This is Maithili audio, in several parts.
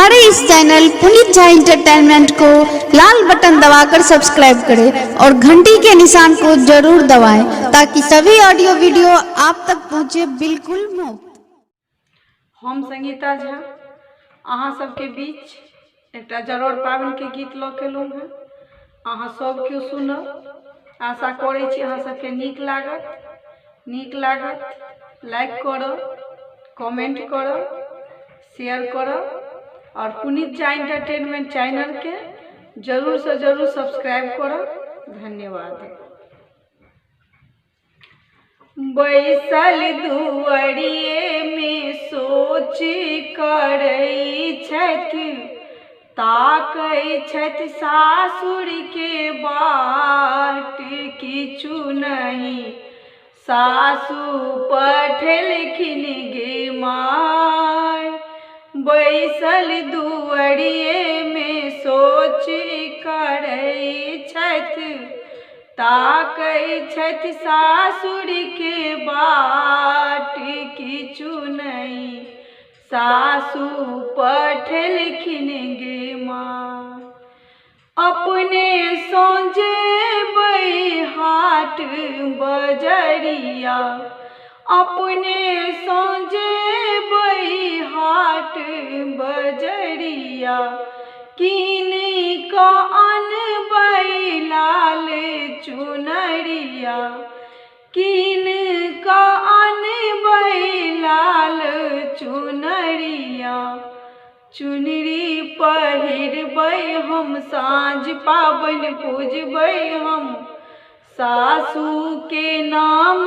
हमारे इस चैनल पुनीत झा एंटरटेनमेंट को लाल बटन दबाकर सब्सक्राइब करें और घंटी के निशान को जरूर दबाएं ताकि सभी ऑडियो वीडियो आप तक पहुंचे बिल्कुल मुफ्त। हम संगीता झा अहाँ सबके बीच एकटा जरौर पाबनिके गीत लऽ के एलहुँ हेँ। अहाँ सब केओ सुनब, आशा करै छी अहाँ सबके नीक लागत। नीक लागत लाइक करब, कमेंट करब, शेयर करब आओर पुनीत झा एंटरटेनमेंट चैनलके जरूरसँ जरूर सब्सक्राइब करब। धन्यवाद। बैसल दुअरिए मे सोच करै छथि, ताकै छथि सासुर के बाट, किछु नहि सासु पठेलखिन गे माय। बैसल दुअरिए मे सोच करै छथि, ताकै छथि सासुर के बाट, किछु नहि सासु पठेलखिन गे माँ। अपने सोझेबै हाट बजरिया, अपने सोझेबै हाट बजरिया, कीन कऽ अनबै लाल चुनरिया, कीन कऽ अनबै लाल चुनरिया। चुनरी पहिरबै हम साँझ पाबनि पूजबै हम, सासुके नाम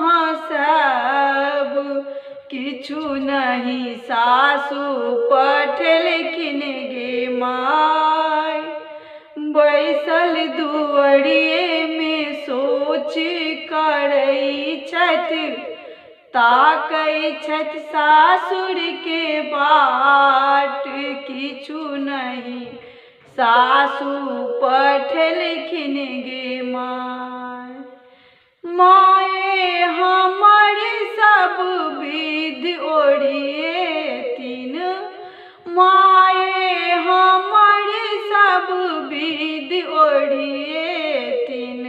हँसायब, किछु नहि सासु पठेलखिन गे माय। बैसल दुअरिएमे सोच करै छथि, ताकै छथि सासुर के बाट, किछु नहि सासु पठेलखिन गे माय। माये हमर सब विध ओरिएथिन, माये हमर सब विध ओरिएथिन,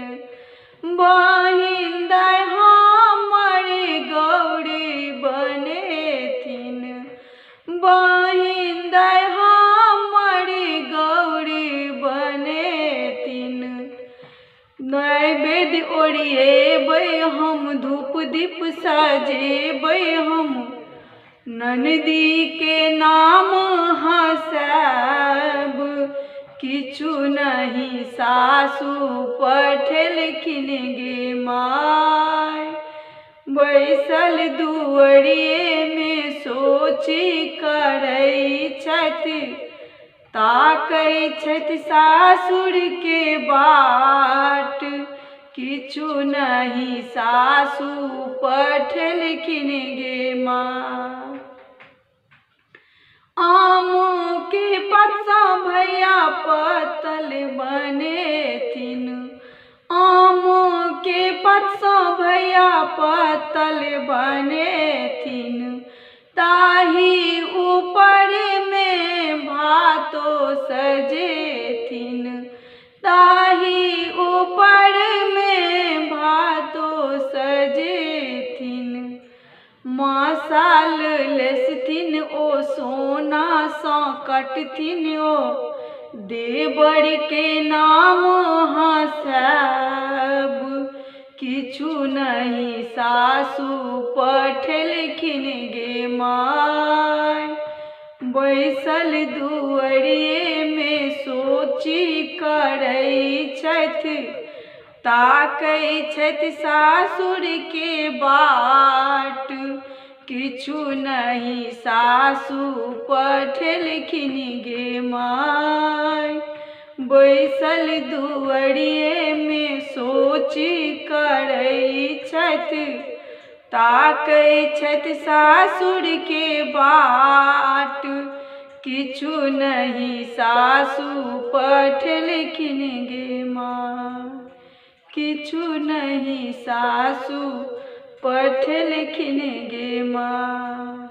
बहिन दाय हमर गौरी बनेथिन, बहिन दाय हमर गौरी बनेथिन। नैवेद्य ओरिएबै हम, धूप दीप सजेबै हम, ननदीके नाम हँसायब, किछु नहि सासु पठेलखिन गे माय। बैसल दुअरिएमे सोच करै छथि, ताकै छथि सासुर के बाट, किछु नहि सासु पठेलखिन गे माँ। आम के पत्ता भैया पत्तल बनेथिन, आम के पत्ता भैया पत्तल बनेथिन, ताही ऊपर मे भातो सजेथिन, ताही ऊपर मे भातो सजेथिन। मसाल लेसथिन ओ सोनासँ कटथिन ओ, देवर के नाम हँसायब, किछु नहि सासु पठेलखिन गे माय। बैसल दुअरिएमे सोच करै छथि, ताकै छथि सासुर के बाट, किछु नहि सासु पठेलखिन गे माय। बैसल दुअरिएमे सोच करै छथि, ताकै छथि सासुर के बाट, किछु नहि सासु पठेलखिन गे माँ। किछु नहि सासु पठेलखिन गे माँ।